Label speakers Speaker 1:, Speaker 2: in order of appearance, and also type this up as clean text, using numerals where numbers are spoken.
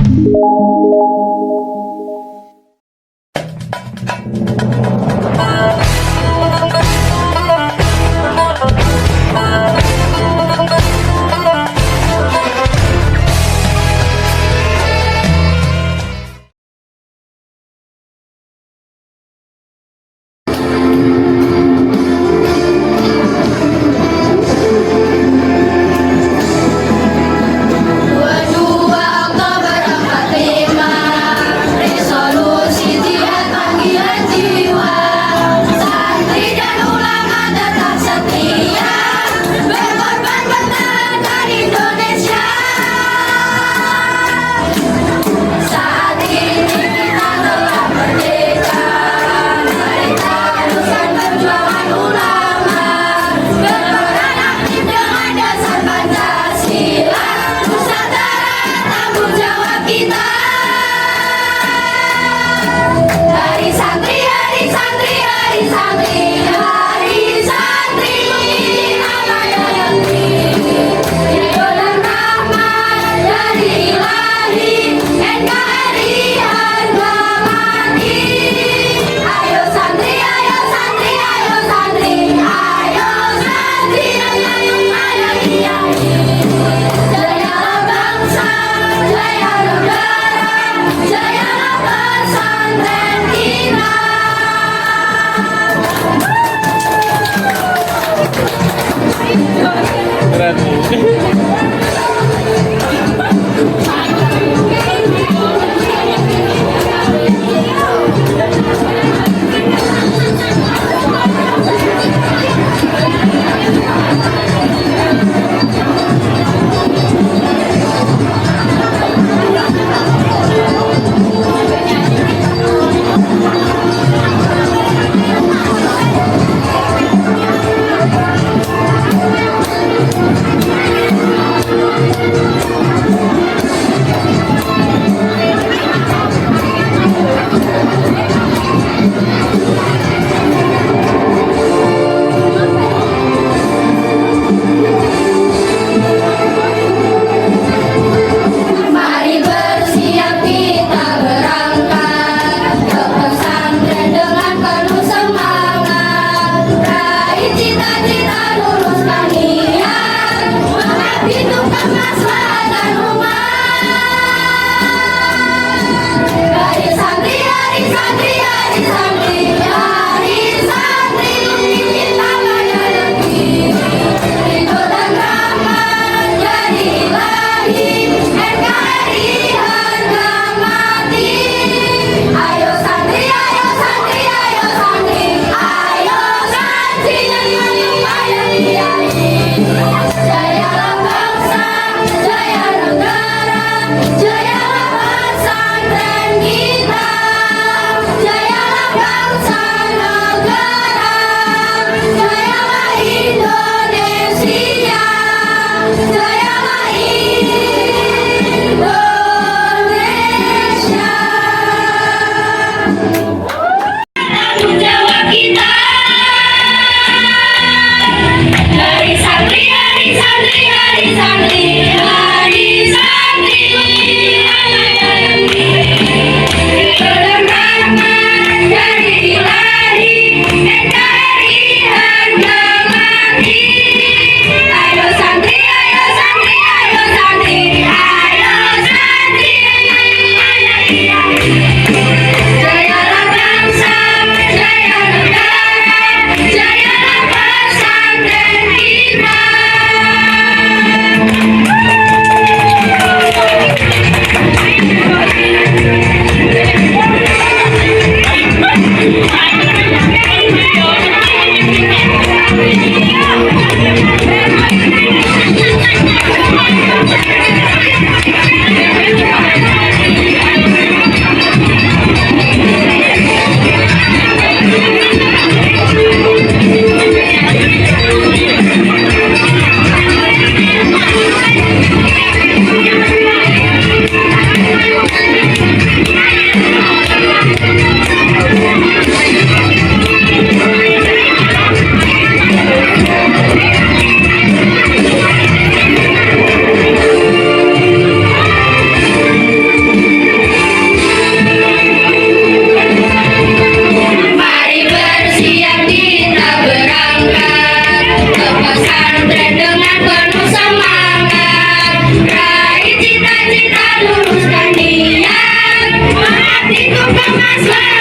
Speaker 1: 22 Oktober 45, resolusi jihad panggilan jiwa. Santri dan ulama tetap setia, berkorban pertahankan Indonesia. Saat ini kita telah merdeka. Mari teruskan perjuangan ulama, berperan aktif dengan dasar Pancasila. Nusantara, tanggung jawab kita. Hari Santri, Hari Santri, Hari Santri, Hari Santri, amanah negeri. Ridho dan rahmat dari Ilahi, NKRI harga mati. Ayo santri, ayo santri, ayo santri, ayo santri, ayo kiai. Jayalah bangsa, jaya negara. Islam.